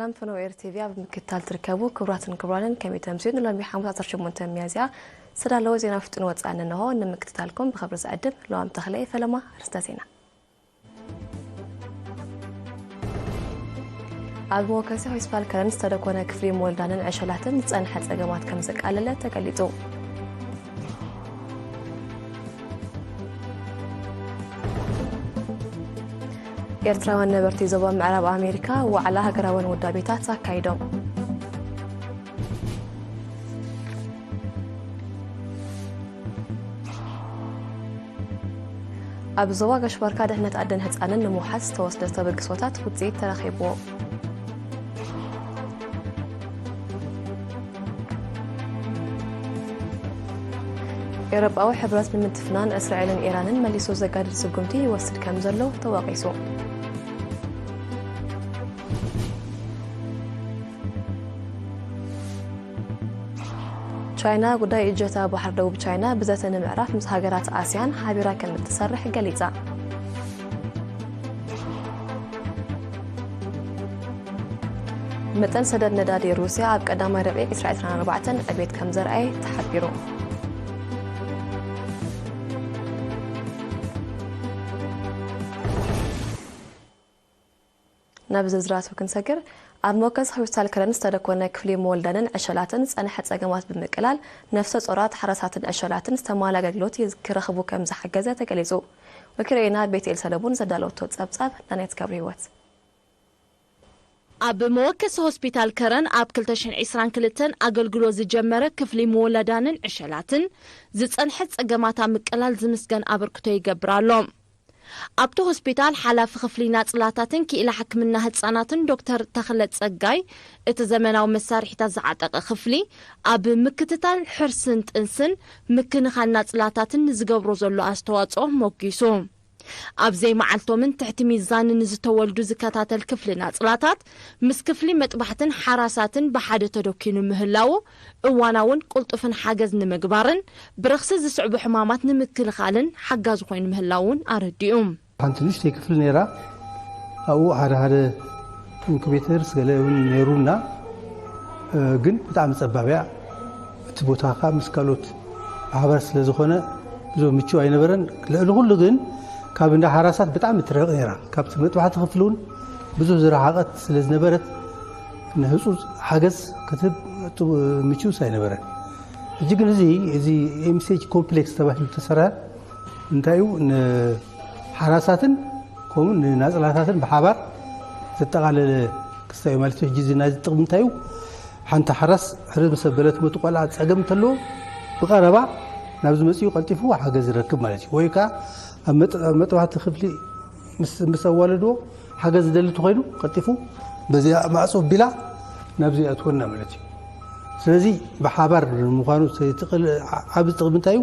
ሰላም ፈነው ኤር ቲቪ ኣብ ምክትታል ትርከቡ ክቡራትን ክቡራንን፣ ከመይ ተምስዩ? ንሎሚ ሓሙስ ዓሰርተ ሸሞንተ ሚያዝያ ዝተዳለወ ዜና ፍጡን ወፃኢ እንሆ ንምክትታልኩም ብኽብሪ ዝዕድም ለዋም ተኽለ። ፈለማ ኣርእስተ ዜና። ኣብ መወከሲ ሆስፒታል ከረን ዝተደኮነ ክፍሊ ምወልዳንን ዕሸላትን ዝፀንሐ ፀገማት ከም ዘቃለለ ተገሊፁ። ኤርትራውያን ነበርቲ ዞባ ምዕራብ ኣሜሪካ ዋዕላ ሃገራውያን ውዳቤታት ኣካይዶም። ኣብ ዞባ ጋሽ ባርካ ድሕነት ኣደን ህፃንን ንምውሓስ ዝተወስደ ተበግሶታት ውፅኢት ተረኺብዎ። ኤውሮጳዊ ሕብረት ንምትፍናን እስራኤልን ኢራንን መሊሱ ዘጋድድ ስጉምቲ ይወስድ ከም ዘሎ ተወቒሱ። ቻይና ጉዳይ እጀታ ባሕሪ ደቡብ ቻይና ብዘተ ንምዕራፍ ምስ ሃገራት ኣስያን ሓቢራ ከም እትሰርሕ ገሊጻ። መጠን ሰደድ ነዳዲ ሩስያ ኣብ ቀዳማይ ረብዒ ዕስራ ዕስራን ኣርባዕተን ዕቤት ከም ዘርኣየ ተሓቢሩ። ናብ ዝርዝራቱ ክንሰግር፣ ኣብ መወከሲ ሆስፒታል ከረን ዝተደኮነ ክፍሊ መወልዳንን ዕሸላትን ዝጸንሐ ጸገማት ብምቅላል፣ ነፍሰ ጾራት፣ ሓራሳትን ዕሸላትን ዝተማልኣ ኣገልግሎት ክረኽቡ ከም ዝሓገዘ ተገሊጹ። ወኪል ሬና ቤትኤል ሰለሙን ዘዳለወቶ ጸብጻብ ዳንያት ገብረ ህይወት። ኣብ መወከሲ ሆስፒታል ከረን ኣብ ክልተ ሽሕን ዕስራን ክልተን ኣገልግሎት ዝጀመረ ክፍሊ መወለዳንን ዕሸላትን ዝጸንሐ ጸገማት ኣብ ምቅላል ዝምስገን ኣበርክቶ ይገብር ኣሎ። ኣብቲ ሆስፒታል ሓላፊ ክፍሊ ናጽላታትን ክኢላ ሕክምና ህጻናትን ዶክተር ተኽለ ጸጋይ፣ እቲ ዘመናዊ መሳርሒታት ዝዓጠቐ ክፍሊ ኣብ ምክትታል ሕርስን ጥንስን ምክንኻን ናጽላታትን ንዝገብሮ ዘሎ ኣስተዋጽኦ ሞጊሱ። ኣብ ዘይመዓልቶምን ትሕቲ ሚዛንን ንዝተወልዱ ዝከታተል ክፍሊ ናጽላታት፣ ምስ ክፍሊ መጥባሕትን ሓራሳትን ብሓደ ተደኪኑ ምህላዉ፣ እዋናውን ቅልጡፍን ሓገዝ ንምግባርን ብረኽሲ ዝስዕቡ ሕማማት ንምክልኻልን ሓጋዚ ኮይኑ ምህላዉን ኣረዲኡ። ሓንቲ ንእሽተይ ክፍሊ ነይራ። ኣብኡ ሓደ ሓደ ኢንኩቤተርስ ገለ እውን ነይሩና፣ እ፣ ግን ብጣዕሚ ጸባብ እያ። እቲ ቦታ ከኣ ምስ ካልኦት ማሕበር ስለ ዝኾነ ብዙ ምቹእ ኣይነበረን። ልዕሊ ኩሉ ግን ካብ እንዳ ሓራሳት ብጣዕሚ ትርሕቕ ነይራ። ካብቲ መጥባሕቲ ክፍሊ እውን ብዙሕ ዝረሓቐት ስለ ዝነበረት ንህጹጽ ሓገዝ ክትህብ ጡ-፣ ምቹእስ ኣይነበረን። ሕጂ ግን እዚ፣ እዚ ኤምሲኤች ኮምፕሌክስ ተባሂሉ ዝተሰርሐ እንታይ እዩ፣ ንሓራሳትን ከምኡ ንናጽላታትን ብሓባር ዘጠቓለለ ክስታይ እዩ ማለት እዩ። ሕጂ እዚ ናይዚ ጥቕሚ እንታይ እዩ? ሓንቲ ሓራስ ሕርስ ምስ ኣበለት፣ መቱ ቆልዓ ጸገም እንተለዎ ብቐረባ ናብዚ መጺኡ ቀልጢፉ ሓገዝ ይረክብ ማለት እዩ። ወይ ከኣ ኣብ መጥ-፣ ኣብ መጥባሕቲ ክፍሊ ምስ፣ ምስ ኣዋለድዎ ሓገዝ ዝደሊ እንተኾይኑ ቀልጢፉ በዚኣ ማዕጾ ኣቢላ ናብዚ ይኣትወና ማለት እዩ። ስለዚ ብሓባር ምዃኑ እቲ ቅል-፣ ዓቢ ጥቕሚ እንታይ እዩ?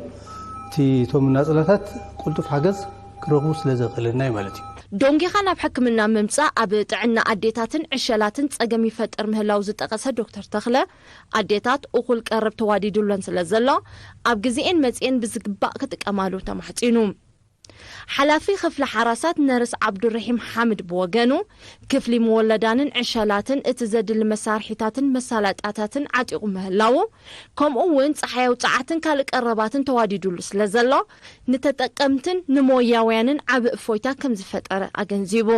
እቲ፣ እቶም ናጽላታት ቅልጡፍ ሓገዝ ክረኽቡ ስለ ዘኽእለና እዩ ማለት እዩ። ዶንጊኻ ናብ ሕክምና ምምጻእ ኣብ ጥዕና ኣዴታትን ዕሸላትን ጸገም ይፈጥር ምህላው ዝጠቐሰ ዶክተር ተኽለ፣ ኣዴታት እኹል ቀረብ ተዋዲዱለን ስለ ዘሎ፣ ኣብ ግዜኤን መጽኤን ብዝግባእ ክጥቀማሉ ተማሕጺኑ። ሓላፊ ክፍሊ ሓራሳት ነርስ ዓብዱረሒም ሓምድ ብወገኑ፣ ክፍሊ መወለዳንን ዕሸላትን እቲ ዘድሊ መሳርሒታትን መሳለጥያታትን ዓጢቑ ምህላዉ፣ ከምኡ እውን ጸሓያዊ ጸዓትን ካልእ ቀረባትን ተዋዲዱሉ ስለ ዘሎ፣ ንተጠቀምትን ንሞያውያንን ዓቢ እፎይታ ከም ዝፈጠረ ኣገንዚቡ።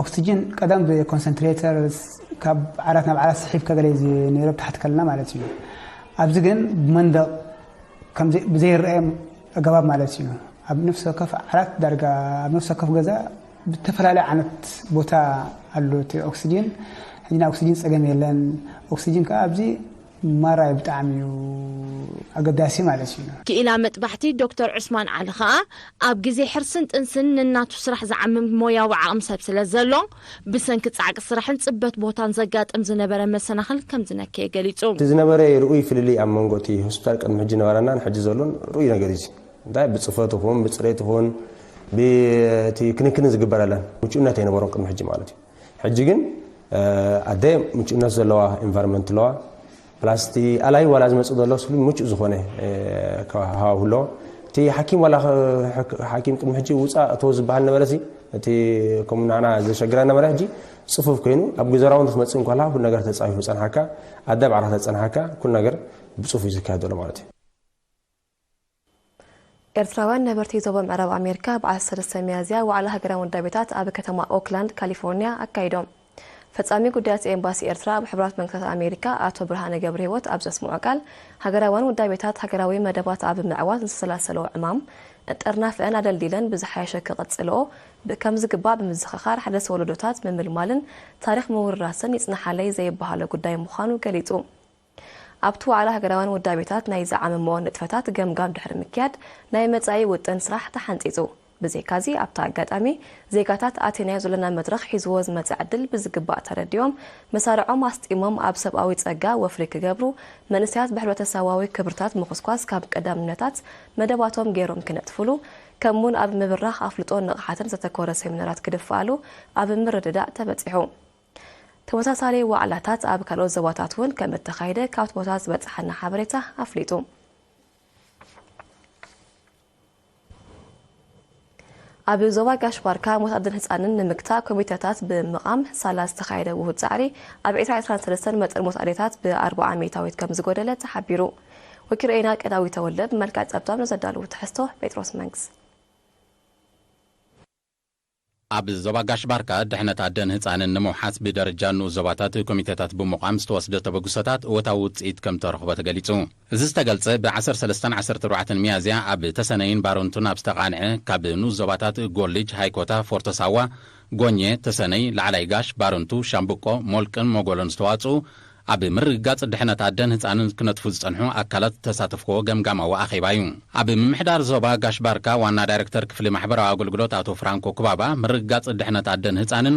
ኦክስጅን ቀደም ብኮንሰንትሬተር ካብ ዓራት ናብ ዓራት ስሒብካ ገለ እዩ ነይሩ፣ ኣብ ታሕቲ ከለና ማለት እዩ። ኣብዚ ግን ብመንደቕ ከም ዘይ-፣ ብዘይረኣየ ኣገባብ ማለት እዩ። ኣብ ነፍሲ ወከፍ ዓራት ዳርጋ ኣብ ነፍሲ ወከፍ ገዛ ብተፈላለየ ዓይነት ቦታ ኣሎ እቲ ኦክስጅን። ሕጂ ናይ ኦክስጅን ጸገም የለን። ኦክስጅን ከኣ ኣብዚ ማራ እዩ፣ ብጣዕሚ እዩ ኣገዳሲ ማለት እዩ። ክኢላ መጥባሕቲ ዶክተር ዑስማን ዓሊ ከኣ ኣብ ግዜ ሕርስን ጥንስን ነናቱ ስራሕ ዝዓምም ሞያዊ ዓቕሚ ሰብ ስለ ዘሎ፣ ብሰንኪ ጻዕቂ ስራሕን ጽበት ቦታን ዘጋጥም ዝነበረ መሰናኽል ከም ዝነከየ ገሊጹ። እቲ ዝነበረ ርኡይ ፍልልይ ኣብ መንጎ እቲ ሆስፒታል ቅድሚ ሕጂ ነበረናን ሕጂ ዘሎን ርኡይ ነገር እዩ። እንታይ ብጽፈት ይኹን፣ ብጽሬት ይኹን፣ ብቲ ክንክን ዝግበረለን ምቹእነት ኣይነበሮን ቅድሚ ሕጂ ማለት እዩ። ሕጂ ግን፣ እ፣ ኣደ ምቹእነት ዘለዋ ኤንቫይሮንመንት ኣለዋ። ፕላስ እቲ ኣላይ ዋላ ዝመጽእ ዘሎ ስሉ ምቹእ ዝኾነ፣ እ፣ ሃዋሁ ኣለዎ። እቲ ሓኪም ዋላ ኸ-፣ ሓክ-፣ ሓኪም ቅድሚ ሕጂ ውጻእ እተው ዝበሃል ነበረ፣ እዚ እቲ ከም ንዓና ዘሸግራ ነበረ፣ ሕጂ ጽፉፍ ኮይኑ ኣብ ግዘራውን ክመጽእ እንኳላ ኩሉ ነገር ተጻፊፉ ጸንሓካ ኣደ ባዕላ ተጸንሓካ ኩሉ ነገር ብጽፉፍ እዩ ዝካየድ ዘሎ ማለት እዩ። ኤርትራውያን ነበርቲ ዞባ ምዕራብ ኣሜሪካ ብ ዓሰርተ ሰለስተ ሚያዝያ ዋዕላ ሃገራዊ ውዳቤታት ኣብ ከተማ ኦክላንድ ካሊፎርኒያ ኣካይዶም። ፈጻሚ ጉዳያት ኤምባሲ ኤርትራ ኣብ ሕቡራት መንግስታት ኣሜሪካ ኣቶ ብርሃነ ገብረህይወት ኣብ ዘስምዖ ቃል፣ ሃገራውያን ውዳቤታት ሃገራዊ መደባት ኣብ ምዕዋት ንዝሰላሰልኦ ዕማም ጠርናፈአን ኣደልዲለን ብዝሓየሸ ክቕጽልኦ ከም ዝግባእ ብምዝኽኻር፣ ሓደስቲ ወለዶታት ምምልማልን ታሪኽ ምውርራስን ይጽንሓለይ ዘይበሃሎ ጉዳይ ምዃኑ ገሊጹ። ኣብቲ ዋዕላ ሃገራውያን ውዳቤታት ናይ ዝዓመመኦ ንጥፈታት ገምጋም ድሕሪ ምክያድ ናይ መጻኢ ውጥን ስራሕ ተሓንጺጹ። ብዘይካዚ ኣብቲ ኣጋጣሚ ዜጋታት ኣቲናዮ ዘለና መድረኽ ሒዝዎ ዝመጸ ዕድል ብዝግባእ ተረዲኦም መሳርዖም ኣስጢሞም ኣብ ሰብኣዊ ጸጋ ወፍሪ ክገብሩ መንእሰያት ብሕብረተሰባዊ ክብርታት ምኹስኳስ ካብ ቀዳምነታት መደባቶም ገይሮም ክነጥፍሉ ከምኡውን ኣብ ምብራኽ ኣፍልጦን ንቕሓትን ዘተኮረ ሴሚናራት ክድፍኣሉ ኣብ ምርድዳእ ተበጺሑ። ተመሳሳሊ ዋዕላታት ኣብ ካልኦት ዞባታት እውን ከም እተኻየደ ካብቲ ቦታ ዝበጽሓና ሓበሬታ ኣፍሊጡ። ኣብ ዞባ ጋሽ ባርካ ሞት ኣደን ህጻንን ንምግታእ ኮሚተታት ብምቓም ሳላ ዝተኻየደ ውሁድ ጻዕሪ ኣብ ዕስራ ዕስራን ሰለስተን መጠን ሞት ኣዴታት ብኣርባዓ ሚእታዊት ከም ዝጎደለ ተሓቢሩ። ወኪል ሬና ቀዳዊ ተወልደ ብመልክዕ ጸብጻብ ንዘዳለዉ ትሕዝቶ ጴጥሮስ መንግስ። ኣብ ዞባ ጋሽ ባርካ ድሕነት ኣደን ህጻንን ንምውሓስ ብደረጃ ንኡስ ዞባታት ኮሚተታት ብምቋም ዝተወስደ ተበግሶታት እወታዊ ውጽኢት ከም ተረኽቦ ተገሊጹ። እዚ ዝተገልጸ ብ ዓሰርተ ሰለስተን ዓሰርተ ኣርባዕተን ሚያዝያ ኣብ ተሰነይን ባረንቱን ኣብ ዝተቓንዐ ካብ ንኡስ ዞባታት ጎልጅ፣ ሃይኮታ፣ ፎርቶ ሳዋ፣ ጎኘ፣ ተሰነይ፣ ላዕላይ ጋሽ፣ ባረንቱ፣ ሻምብቆ፣ ሞልቅን ሞጎሎን ዝተዋጽኡ ኣብ ምርግጋጽ ድሕነት ኣደን ህጻንን ክነጥፉ ዝጸንሑ ኣካላት ዝተሳተፍዎ ገምጋማዊ ኣኼባ እዩ። ኣብ ምምሕዳር ዞባ ጋሽ ባርካ ዋና ዳይረክተር ክፍሊ ማሕበራዊ ኣገልግሎት ኣቶ ፍራንኮ ኩባባ፣ ምርግጋጽ ድሕነት ኣደን ህጻንን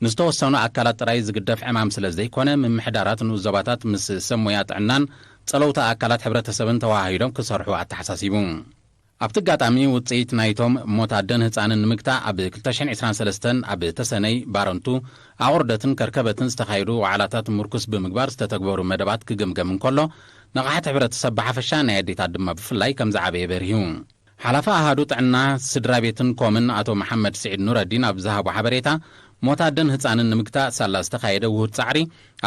ንዝተወሰኑ ኣካላት ጥራይ ዝግደፍ ዕማም ስለ ዘይኮነ፣ ምምሕዳራት ንኡስ ዞባታት ምስ ሰብ ሞያ ጥዕናን ጸለውቲ ኣካላት ሕብረተሰብን ተወሃሂዶም ክሰርሑ ኣተሓሳሲቡ። ኣብቲ ኣጋጣሚ፣ ውጽኢት ናይቶም ሞት ኣደን ህጻንን ንምግታእ ኣብ ክልተ ሽሕን ዕስራን ሰለስተን ኣብ ተሰነይ፣ ባረንቱ፣ ኣቑርደትን ከርከበትን ዝተኻየዱ ዋዕላታት ምርኩስ ብምግባር ዝተተግበሩ መደባት ክግምገም እንከሎ፣ ንቕሓት ሕብረተሰብ ብሓፈሻ ናይ ኣዴታት ድማ ብፍላይ ከም ዝዓበየ በሪሁ። ሓላፊ ኣሃዱ ጥዕና ስድራ ቤትን ኮምን ኣቶ መሓመድ ስዒድ ኑረዲን ኣብ ዝሃቦ ሓበሬታ፣ ሞት ኣደን ህጻንን ንምግታእ ሳላ ዝተኻየደ ውሁድ ጻዕሪ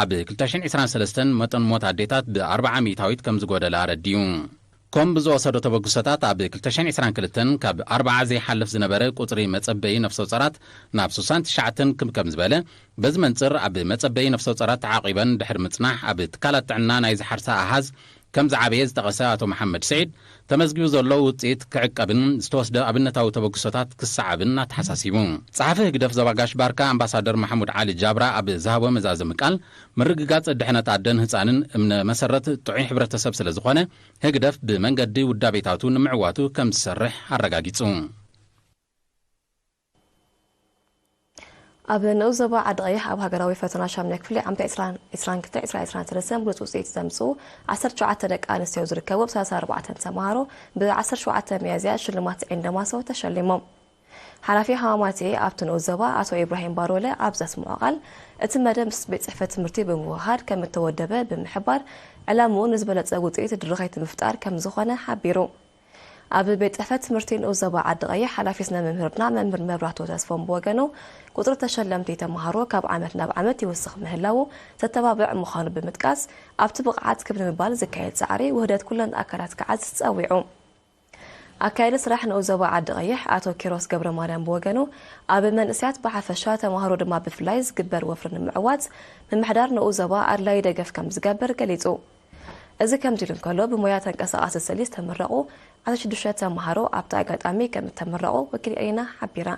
ኣብ ክልተ ሽሕን ዕስራን ሰለስተን መጠን ሞት ኣዴታት ብኣርባዓ ሚእታዊት ከም ዝጎደለ ኣረዲኡ። ኮም ብዝወሰዶ ተበግሶታት ኣብ ክልተ ሽሕን ዕስራን ክልተን ካብ ኣርባዓ ዘይሓልፍ ዝነበረ ቁጽሪ መጸበዪ ነፍሰ ጾራት ናብ ስሳን ትሽዓተን ክብ ከም ዝበለ፣ በዚ መንጽር ኣብ መጸበዪ ነፍሰ ጾራት ተዓቒበን ድሕሪ ምጽናሕ ኣብ ትካላት ጥዕና ናይ ዝሓርሳ ኣሃዝ ከም ዝዓበየ ዝጠቐሰ ኣቶ መሓመድ ስዒድ፣ ተመዝጊቡ ዘሎ ውጽኢት ክዕቀብን ዝተወስደ ኣብነታዊ ተበግሶታት ክሰዓብን ኣተሓሳሲቡ። ጸሓፊ ህግደፍ ዞባ ጋሽ ባርካ ኣምባሳደር ማሕሙድ ዓሊ ጃብራ ኣብ ዝሃቦ መዛዘሚ ቃል፣ ምርግጋጽ ድሕነት ኣደን ህጻንን እምነ መሰረት ጥዑይ ሕብረተሰብ ስለ ዝኾነ፣ ህግደፍ ብመንገዲ ውዳቤታቱ ንምዕዋቱ ከም ዝሰርሕ ኣረጋጊጹ። ኣብ ንኡስ ዞባ ዓዲ ቀይሕ ኣብ ሃገራዊ ፈተና ሻምናይ ክፍሊ ዓመት ዕስራን ክልተን ዕስራ ዕስራን ሰለስተን ብሉጽ ውጽኢት ዘምጽኡ ዓሰርተ ሸውዓተ ደቂ ኣንስትዮ ዝርከቡ ሰላሳ ኣርባዕተ ተምሃሮ ብ ዓሰርተ ሸውዓተ ሚያዝያ ሽልማት ዒንደ ማሰው ተሸሊሞም። ሓላፊ ሃማማቴ ኣብቲ ንኡስ ዞባ ኣቶ ኢብራሂም ባሮለ ኣብ ዘስምዖ ቃል፣ እቲ መደብ ምስ ቤት ጽሕፈት ትምህርቲ ብምውህሃድ ከም እተወደበ ብምሕባር፣ ዕላምኡ ንዝበለጸ ውጽኢት ድርኸት ንምፍጣር ከም ዝኾነ ሓቢሩ። ኣብ ቤት ጽሕፈት ትምህርቲ ንኡስ ዞባ ዓዲ ቀይሕ ሓላፊ ስነ መምህርና መምህር መብራህቱ ተስፎም ብወገኑ፣ ቁጽሪ ተሸለምቲ ተምሃሮ ካብ ዓመት ናብ ዓመት ይውስኽ ምህላዉ ዘተባብዕ ምዃኑ ብምጥቃስ፣ ኣብቲ ብቕዓት ክብ ንምባል ዝካየድ ጻዕሪ ውህደት ኩለን ኣካላት ክዓዝዝ ጸዊዑ። ኣካያዲ ስራሕ ንኡስ ዞባ ዓዲ ቀይሕ ኣቶ ኪሮስ ገብረ ማርያም ብወገኑ፣ ኣብ መንእሰያት ብሓፈሻ ተምሃሮ ድማ ብፍላይ ዝግበር ወፍሪ ንምዕዋት ምምሕዳር ንኡስ ዞባ ኣድላዪ ደገፍ ከም ዝገብር ገሊጹ። እዚ ከምዚ ኢሉ እንከሎ፣ ብሞያ ተንቀሳቓሲ ስእሊ ዝተመረቑ ዓሰርተ ሽዱሽተ ተምሃሮ ኣብቲ ኣጋጣሚ ከም እተመረቑ ወኪል ኤሪና ሓቢራ።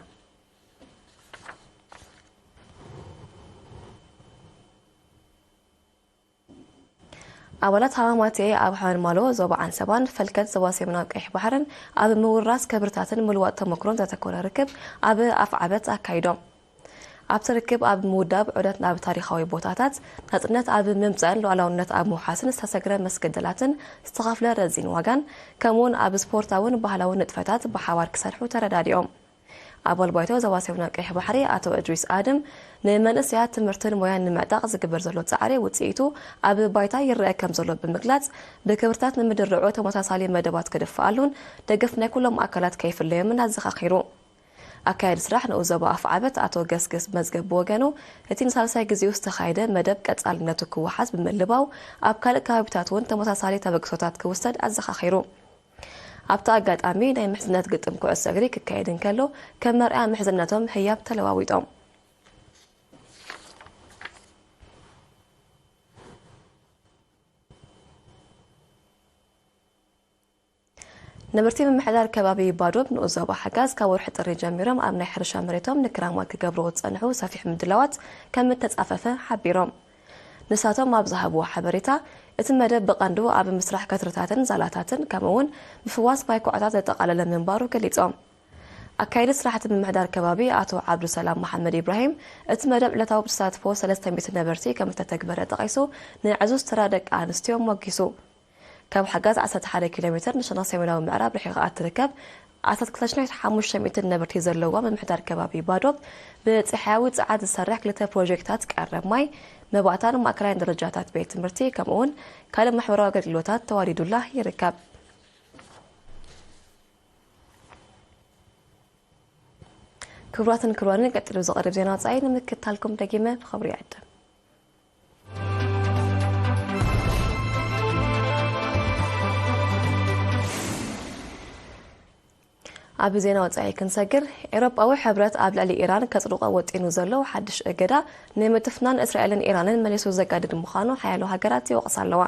ኣባላት ሃማማቴ ኣብ ሓመልማሎ ዞባ ዓንሰባን ፈልከት ዞባ ሰሜናዊ ቀይሕ ባሕርን ኣብ ምውርራስ ክብርታትን ምልዋጥ ተመክሮን ዘተኮረ ርክብ ኣብ ኣፍዓበት ኣካይዶም። ኣብቲ ርክብ ኣብ ምውዳብ ዑደት ናብ ታሪኻዊ ቦታታት፣ ናጽነት ኣብ ምምጻእን ሉዓላውነት ኣብ ምውሓስን ዝተሰግረ መስገደላትን ዝተኸፍለ ረዚን ዋጋን፣ ከምኡውን ኣብ ስፖርታውን ባህላውን ንጥፈታት ብሓባር ክሰርሑ ተረዳዲኦም። ኣባል ባይቶ ዞባ ሰሜናዊ ቀይሕ ባሕሪ ኣቶ እድሪስ ኣድም፣ ንመንእሰያት ትምህርትን ሞያን ንምዕጣቕ ዝግበር ዘሎ ጻዕሪ ውጽኢቱ ኣብ ባይታ ይረአ ከም ዘሎ ብምግላጽ፣ ብክብርታት ንምድርዑ ተመሳሳሊ መደባት ክድፍኣሉን ደገፍ ናይ ኩሎም ኣካላት ከይፍለዮምን ኣዘኻኺሩ። ኣካያዲ ስራሕ ንኡስ ዞባ ኣፍዓበት ኣቶ ገስግስ መዝገብ ብወገኑ፣ እቲ ንሳልሳይ ግዜኡ ዝተኻየደ መደብ ቀጻልነቱ ክወሓስ ብምልባው፣ ኣብ ካልእ ከባቢታት እውን ተመሳሳሊ ተበግሶታት ክውሰድ ኣዘኻኺሩ። ኣብቲ ኣጋጣሚ ናይ ምሕዝነት ግጥም ኩዕሶ እግሪ ክካየድ እንከሎ፣ ከም መርኣያ ምሕዝነቶም ህያብ ተለዋዊጦም። ነበርቲ ምምሕዳር ከባቢ ባዶብ ንኡስ ዞባ ሓጋዝ ካብ ወርሒ ጥሪ ጀሚሮም ኣብ ናይ ሕርሻ መሬቶም ንክራማት ክገብርዎ ዝጸንሑ ሰፊሕ ምድላዋት ከም እተጻፈፈ ሓቢሮም። ንሳቶም ኣብ ዝሃብዎ ሓበሬታ፣ እቲ መደብ ብቐንዱ ኣብ ምስራሕ ከትርታትን ዛላታትን ከምኡ'ውን ምፍዋስ ማይ ኩዕታት ዘጠቓለለ ምንባሩ ገሊጾም። ኣካያዲ ስራሕቲ ምምሕዳር ከባቢ ኣቶ ዓብዱሰላም መሓመድ ኢብራሂም፣ እቲ መደብ ዕለታዊ ብተሳትፎ ሰለስተ ሚእቲ ነበርቲ ከም ዝተተግበረ ጠቒሱ፣ ንዕዙዝ ተራ ደቂ ኣንስትዮ ሞጊሱ። ካብ ሓጋዝ ዓሰርተ ሓደ ኪሎ ሜትር ንሸነኽ ሰሜናዊ ምዕራብ ርሒቓ እትርከብ ዓሰርተ ክልተ ነጥቢ ሓሙሽተ ሚእቲ ነበርቲ ዘለዋ ምምሕዳር ከባቢ ባዶብ፣ ብጸሓያዊ ጸዓት ዝሰርሕ ክልተ ፕሮጀክታት ቀረብ ማይ፣ መባእታን ማእከላይን ደረጃታት ቤት ትምህርቲ፣ ከምኡ'ውን ካልእ ማሕበራዊ ኣገልግሎታት ተዋዲዱላ ይርከብ። ክቡራትን ክቡራንን፣ ቀጺሉ ዝቐርብ ዜና ወጻኢ ንምክትታልኩም ደጊመ ብኽብሪ ይዕድም። ኣብ ዜና ወጻኢ ክንሰግር፣ ኤውሮጳዊ ሕብረት ኣብ ልዕሊ ኢራን ከጽድቆ ወጢኑ ዘሎ ሓድሽ እገዳ ንምትፍናን እስራኤልን ኢራንን መሊሱ ዘጋድድ ምዃኑ ሓያሎ ሃገራት ይወቕሳ ኣለዋ።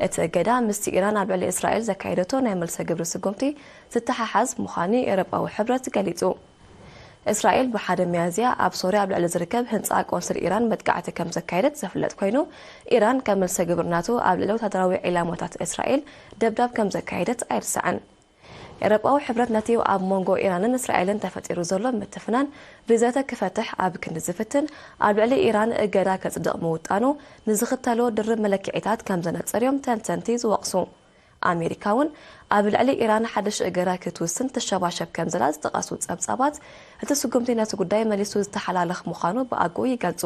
እቲ እገዳ ምስቲ ኢራን ኣብ ልዕሊ እስራኤል ዘካየደቶ ናይ መልሰ ግብሪ ስጉምቲ ዝተሓሓዝ ምዃኑ ኤውሮጳዊ ሕብረት ገሊጹ። እስራኤል ብሓደ ሚያዝያ ኣብ ሶርያ ኣብ ልዕሊ ዝርከብ ህንጻ ቆንስል ኢራን መጥቃዕቲ ከም ዘካየደት ዝፍለጥ ኮይኑ፣ ኢራን ከም መልሰ ግብሪ ናቱ ኣብ ልዕሊ ወታደራዊ ዒላማታት እስራኤል ደብዳብ ከም ዘካየደት ኣይርሳዕን። ኤውሮጳዊ ሕብረት ነቲ ኣብ መንጎ ኢራንን እስራኤልን ተፈጢሩ ዘሎ ምትፍናን ብዘተ ክፈትሕ ኣብ ክንዲ ዝፍትን፣ ኣብ ልዕሊ ኢራን እገዳ ከጽድቕ ምውጣኑ ንዝኽተሎ ድርብ መለክዒታት ከም ዘነጽር እዮም ተንተንቲ ዝወቕሱ። ኣሜሪካ እውን ኣብ ልዕሊ ኢራን ሓድሽ እገዳ ክትውስን ትሸባሸብ ከም ዘላ ዝጠቐሱ ጸብጻባት፣ እቲ ስጉምቲ ነቲ ጉዳይ መሊሱ ዝተሓላለኽ ምዃኑ ብኣግኡ ይገልጹ።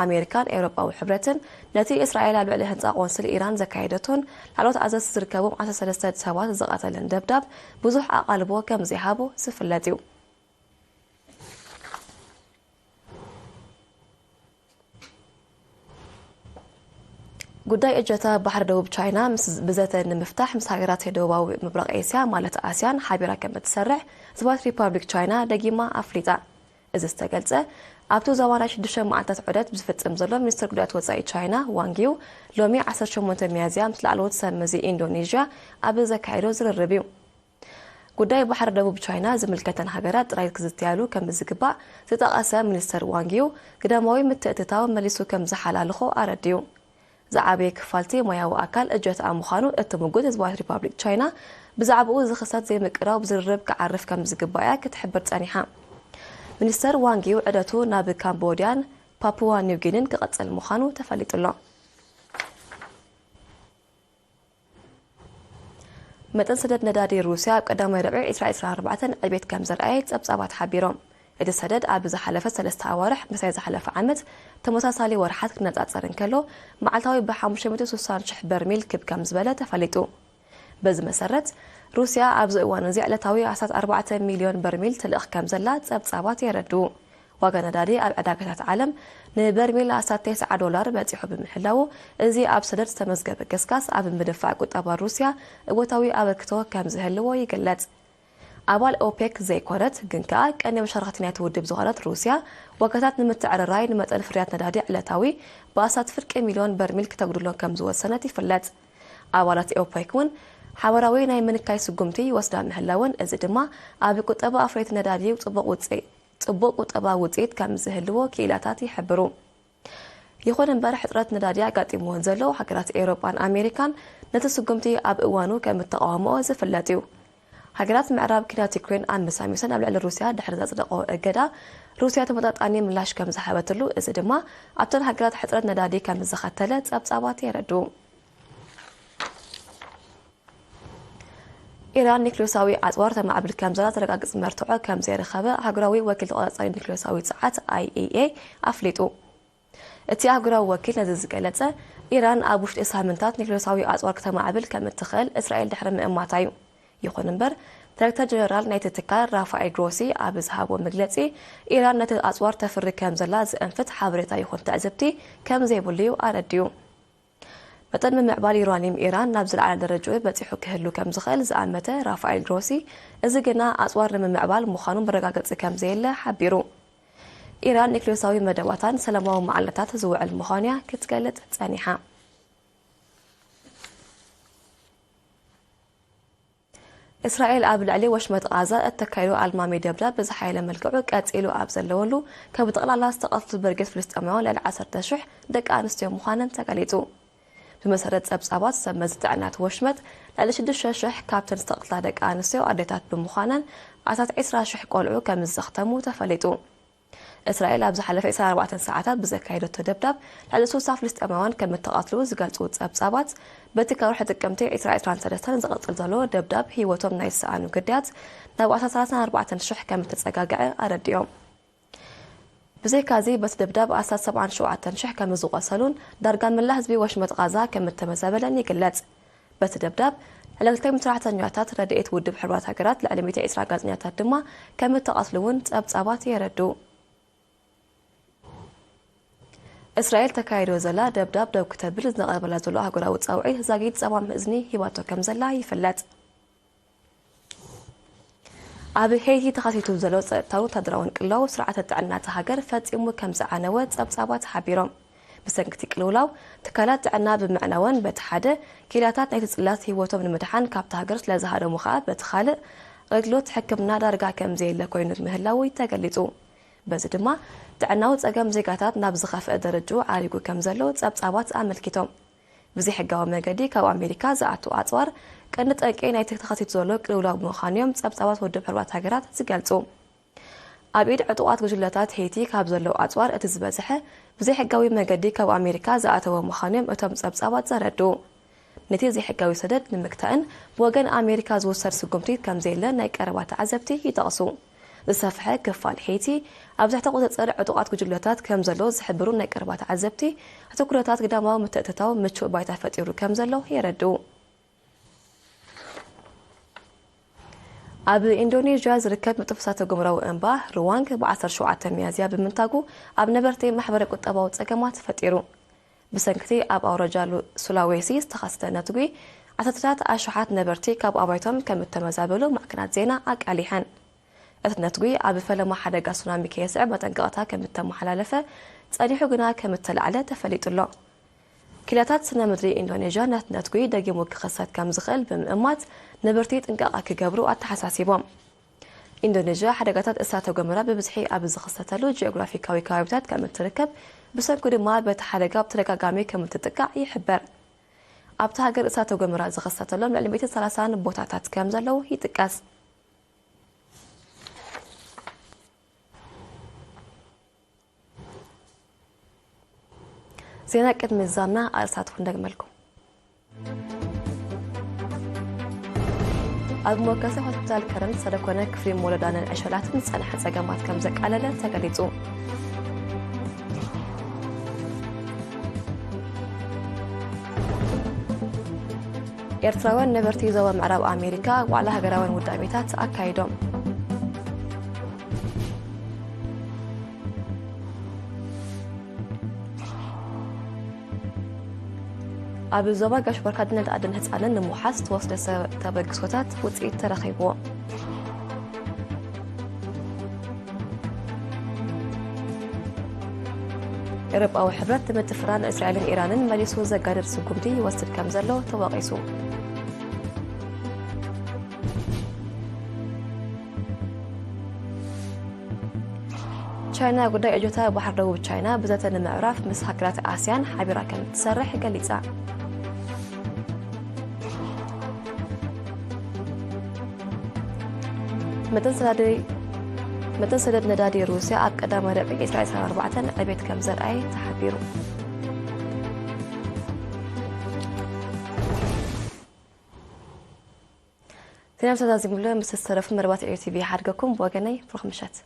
ኣሜሪካን ኤውሮጳዊ ሕብረትን ነቲ እስራኤል ኣብ ልዕሊ ህንጻ ቆንስል ኢራን ዘካየደቶን ላዕለዎት ኣዘዝቲ ዝርከቦም ዓሰርተ ሰለስተ ሰባት ዝቐተለን ደብዳብ ብዙሕ ኣቓልቦ ከም ዘይሃቦ ዝፍለጥ እዩ። ጉዳይ እጀታ ባሕሪ ደቡብ ቻይና ምስ ብዘተ ንምፍታሕ ምስ ሃገራት ደቡባዊ ምብራቕ ኤስያ ማለት ኣስያን ሓቢራ ከም እትሰርሕ ዝባት ሪፓብሊክ ቻይና ደጊማ ኣፍሊጣ። እዚ ዝተገልጸ ኣብቲ ዞባ ናይ ሽዱሽተ መዓልታት ዑደት ዝፍጽም ዘሎ ሚኒስትር ጉዳያት ወጻኢ ቻይና ዋንጊው ሎሚ ዓሰርተ ሸሞንተ ሚያዝያ ምስ ላዕለዎት ሰብ መዚ ኢንዶኔዥያ ኣብ ዘካየዶ ዝርርብ እዩ። ጉዳይ ባሕሪ ደቡብ ቻይና ዝምልከተን ሃገራት ጥራይ ክዝትያሉ ከም ዝግባእ ዝጠቐሰ ሚኒስተር ዋንጊው፣ ግዳማዊ ምትእትታው መሊሱ ከም ዝሓላልኾ ኣረዲኡ። ዝዓበየ ክፋልቲ ማያዊ ኣካል እጀትኣ ምዃኑ እትምጉት ህዝባዊት ሪፓብሊክ ቻይና፣ ብዛዕባኡ ዝኽሰት ዘይምቅራው ብዝርርብ ክዓርፍ ከም ዝግባእ እያ ክትሕብር ጸኒሓ። ሚኒስተር ዋንጊው ዑደቱ ናብ ካምቦድያን ፓፑዋ ኒው ጊኒን ክቐጽል ምዃኑ ተፈሊጡ ኣሎ። መጠን ሰደድ ነዳዲ ሩስያ ኣብ ቀዳማይ ርብዒ ዕስራ ዕስራን ኣርባዕተን ዕቤት ከም ዘርኣየ ጸብጻባት ሓቢሮም። እቲ ሰደድ ኣብ ዝሓለፈ ሰለስተ ኣዋርሕ ምሳይ ዝሓለፈ ዓመት ተመሳሳሊ ወርሓት ክነጻጸር እንከሎ፣ መዓልታዊ ብ ሓሙሽተ ሚእቲ ስሳን ሽሕ በርሚል ክብ ከም ዝበለ ተፈሊጡ። በዚ መሰረት፣ ሩስያ ኣብዚ እዋን እዚ ዕለታዊ ኣስታት ኣርባዕተ ሚልዮን በርሚል ትልእኽ ከም ዘላ ጸብጻባት የረድኡ። ዋጋ ነዳዲ ኣብ ዕዳጋታት ዓለም ንበርሚል ኣስታት ተስዓ ዶላር በጺሑ ብምህላዉ፣ እዚ ኣብ ሰደድ ዝተመዝገበ ገስጋስ ኣብ ምድንፋዕ ቁጠባ ሩስያ እወታዊ ኣበርክቶ ከም ዝህልዎ ይግለጽ። ኣባል ኦፔክ ዘይኮነት ግን ከኣ ቀንዲ መሻርኽቲ ናይቲ ውድብ ዝኾነት ሩስያ፣ ዋጋታት ንምትዕርራይ ንመጠን ፍርያት ነዳዲ ዕለታዊ ብኣስታት ፍርቂ ሚልዮን በርሚል ክተጉድሎ ከም ዝወሰነት ይፍለጥ። ኣባላት ኦፔክ እውን ሓበራዊ ናይ ምንካይ ስጉምቲ ይወስዳ ምህላወን፣ እዚ ድማ ኣብ ቁጠባ ኣፍረይቲ ነዳዲ ጽቡቕ ውጽኢ-፣ ጽቡቕ ቁጠባ ውጽኢት ከም ዝህልዎ ክኢላታት ይሕብሩ። ይኹን እምበር፣ ሕጽረት ነዳዲ ኣጋጢምወን ዘለዉ ሃገራት ኤውሮጳን ኣሜሪካን ነቲ ስጉምቲ ኣብ እዋኑ ከም እተቓወምኦ ዝፍለጥ እዩ። ሃገራት ምዕራብ፣ ኲናት ዩክሬን ኣመሳሚሰን ኣብ ልዕሊ ሩስያ ድሕሪ ዘጽደቐኦ እገዳ፣ ሩስያ ተመጣጣኒ ምላሽ ከም ዝሃበትሉ፣ እዚ ድማ ኣብተን ሃገራት ሕጽረት ነዳዲ ከም ዘኸተለ ጸብጻባት የረድኡ። ኢራን ኒክሌሳዊ ኣጽዋር ተማዕብል ከም ዘላ ዘረጋግጽ መርትዖ ከም ዘይረኸበ ኣህጉራዊ ወኪል ተቖጻጻሪ ኒክሌሳዊ ጸዓት፣ ኣይኢኤ፣ ኣፍሊጡ። እቲ ኣህጉራዊ ወኪል ነዚ ዝገለጸ፣ ኢራን ኣብ ውሽጢ ሳምንታት ኒክሌሳዊ ኣጽዋር ከተማዕብል ከም እትኽእል እስራኤል ድሕሪ ምእማታ እዩ። ይኹን እምበር፣ ዳይሬክተር ጀነራል ናይቲ ትካል ራፋኤል ግሮሲ ኣብ ዝሃቦ መግለጺ፣ ኢራን ነቲ ኣጽዋር ተፍሪ ከም ዘላ ዝእንፍት ሓበሬታ ይኹን ትዕዝብቲ ከም ዘይብሉ እዩ ኣረዲኡ። መጠን ምምዕባል ዩራኒየም ኢራን ናብ ዝለዓለ ደረጃኡ በጺሑ ክህሉ ከም ዝኽእል ዝኣመተ ራፋኤል ግሮሲ፣ እዚ ግና ኣጽዋር ንምምዕባል ምዃኑ መረጋገጺ ከም ዘየለ ሓቢሩ። ኢራን ኒክሌሳዊ መደባታን ሰላማዊ መዓልታት ዝውዕል ምዃኑያ ክትገልጽ ጸኒሓ። እስራኤል ኣብ ልዕሊ ወሽመጥ ቓዛ እተካይዶ ኣልማሚ ደብዳብ ብዝሓየለ መልክዑ ቀጺሉ ኣብ ዘለወሉ፣ ካብ ጠቕላላ ዝተቐትሉ በርጌት ፍልስጤማውያን ልዕሊ ዓሰርተ ሽሕ ደቂ ኣንስትዮ ምዃነን ተገሊጹ። ብመሰረት ጸብጻባት ሰብ መዚ ጥዕናት ወሽመጥ፣ ልዕሊ ሽዱሽተ ሽሕ ካብተን ዝተቐትላ ደቂ ኣንስትዮ ኣዴታት ብምዃነን፣ ኣስታት ዕስራ ሽሕ ቆልዑ ከም ዘኽተሙ ተፈሊጡ። እስራኤል ኣብ ዝሓለፈ ዕስራን ኣርባዕተን ሰዓታት ብዘካየደቶ ደብዳብ፣ ልዕሊ ስሳ ፍልስጤማውያን ከም እተቐትሉ ዝገልጹ ጸብጻባት፣ በቲ ካብ ወርሒ ጥቅምቲ ዕስራ ዕስራን ሰለስተን ዝቕጽል ዘሎ ደብዳብ ህይወቶም ናይ ዝሰኣኑ ግዳያት ናብ ኣስታት ሰላሳን ኣርባዕተን ሽሕ ከም እተጸጋግዐ ኣረዲኦም። ብዘይካዚ፣ በቲ ደብዳብ ኣስታት ሰብዓን ሸውዓተን ሽሕ ከም ዝቖሰሉን ዳርጋ መላእ ህዝቢ ወሽመጥ ቓዛ ከም እተመዛበለን ይግለጽ። በቲ ደብዳብ፣ ልዕሊ ክልተ ሚእቲ ሰራሕተኛታት ረድኤት ውድብ ሕቡራት ሃገራት፣ ልዕሊ ሚእቲ ዕስራ ጋዜጠኛታት ድማ ከም እተቐትሉ እውን ጸብጻባት የረድኡ። እስራኤል ተካይዶ ዘላ ደብዳብ ደው ክተብል ዝቐርበላ ዘሎ ኣህጉራዊ ጻውዒት ዛጊድ ጸማም እዝኒ ሂባቶ ከም ዘላ ይፍለጥ። ኣብ ሄይቲ ተኸሲቱ ዘሎ ጸጥታውን ወታደራውን ቅልውላው፣ ስርዓተ ጥዕና እታ ሃገር ፈጺሙ ከም ዝዓነወ ጸብጻባት ሓቢሮም። ብሰንኪ እቲ ቅልውላው፣ ትካላት ጥዕና ብምዕናወን፣ በቲ ሓደ፣ ኪላታት ናይቲ ጽላት ህይወቶም ንምድሓን ካብታ ሃገር ስለ ዝሃደሙ፣ ከኣ በቲ ካልእ፣ ኣገልግሎት ሕክምና ዳርጋ ከም ዘየለ ኮይኑ ምህላዉ ተገሊጹ። በዚ ድማ፣ ጥዕናዊ ጸገም ዜጋታት ናብ ዝኸፍአ ደረጃ ዓሪጉ ከም ዘሎ ጸብጻባት ኣመልኪቶም። ብዘይሕጋዊ መገዲ ካብ ኣሜሪካ ዝኣቱ ኣጽዋር፣ ቀንዲ ጠንቂ ናይቲ ተኸሲቱ ዘሎ ቅልውላው ምዃኑ እዮም ጸብጻባት ውድብ ሕቡራት ሃገራት ዝገልጹ። ኣብ ኢድ ዕጡቓት ጉጅለታት ሄይቲ ካብ ዘለዉ ኣጽዋር እቲ ዝበዝሐ፣ ብዘይሕጋዊ መገዲ ካብ ኣሜሪካ ዝኣተወ ምዃኑ እዮም እቶም ጸብጻባት ዘረድኡ። ነቲ ዘይሕጋዊ ሰደድ ንምግታእን ብወገን ኣሜሪካ ዝውሰድ ስጉምቲ ከም ዘየለ ናይ ቀረባ ተዓዘብቲ ይጠቕሱ። ዝሰፍሐ ክፋል ሄይቲ ኣብ ትሕቲ ቁጽጽር ዕጡቓት ጉጅለታት ከም ዘሎ ዝሕብሩ ናይ ቀረባ ተዓዘብቲ፣ እቲ ኩነታት ግዳማዊ ምትእትታው ምቹእ ባይታ ፈጢሩ ከም ዘሎ የረድኡ። ኣብ ኢንዶኔዥያ ዝርከብ ምጥፉእ እሳተ ጎመራዊ እምባ ሩዋንግ ብ ዓሰርተ ሸውዓተ ሚያዝያ ብምንታጉ ኣብ ነበርቲ ማሕበረ ቁጠባዊ ጸገማት ፈጢሩ። ብሰንክቲ ኣብ ኣውራጃ ሉ-፣ ሱላዌሲ ዝተኸስተ ነትጒ፣ ዓሰርተታት ኣሽሓት ነበርቲ ካብ ኣባይቶም ከም እተመዛበሉ ማዕከናት ዜና ኣቃሊሐን። እቲ ነትጒ ኣብ ፈለማ ሓደጋ ሱናሚ ከየስዕብ መጠንቀቕታ ከም እተመሓላለፈ ጸኒሑ ግና ከም እተላዕለ ተፈሊጡ ኣሎ። ክኢላታት ስነ ምድሪ ኢንዶኔዥያ ነቲ ነትጒ ደጊሙ ክኽሰት ከም ዝኽእል ብምእማት ነበርቲ ጥንቃቐ ክገብሩ ኣተሓሳሲቦም። ኢንዶኔዥያ ሓደጋታት እሳተ ጎመራ ብብዝሒ ኣብ ዝኽሰተሉ ጂኦግራፊካዊ ከባቢታት ከም እትርከብ፣ ብሰንኩ ድማ በቲ ሓደጋ ብተደጋጋሚ ከም እትጥቃዕ ይሕበር። ኣብቲ ሃገር እሳተ ጎመራ ዝኽሰተሎም ልዕሊ ሚእትን ሰላሳን ቦታታት ከም ዘለዉ ይጥቀስ። ዜና ቅድሚ ምዝዛምና ኣርእስታት ክንደግመልኩም። ኣብ መወከሲ ሆስፒታል ከረን ዝተደኮነ ክፍሊ መወለዳንን ዕሸላትን ዝጸንሐ ጸገማት ከም ዘቃለለ ተገሊጹ። ኤርትራውያን ነበርቲ ዞባ ምዕራብ ኣሜሪካ ዋዕላ ሃገራውያን ውዳቤታት ኣካይዶም። ኣብ ዞባ ጋሽ ባርካ ድነት ኣደን ህጻንን ንምውሓስ ዝተወስደ ሰ-፣ ተበግሶታት ውጽኢት ተረኺብዎ። ኤውሮጳዊ ሕብረት ንምጥፍራን እስራኤልን ኢራንን መሊሱ ዘጋድድ ስጉምቲ ይወስድ ከም ዘሎ ተወቒሱ። ቻይና ጉዳይ እጆታ ባሕሪ ደቡብ ቻይና ብዘተ ንምዕራፍ ምስ ሃገራት ኣስያን ሓቢራ ከም እትሰርሕ ገሊጻ። መጠን ሰዳዲ-፣ መጠን ሰደድ ነዳዲ ሩስያ ኣብ ቀዳማይ ርብዒ ዕስራ ዕስራን ኣርባዕተን ዕቤት ከም ዘርኣየ ተሓቢሩ። ዜና ተዛዚሙሉ ምስ ዝተረፉ መርባት ኤሪ ቲቪ ሓድገኩም ብወገነይ ብሩኽ ምሸት።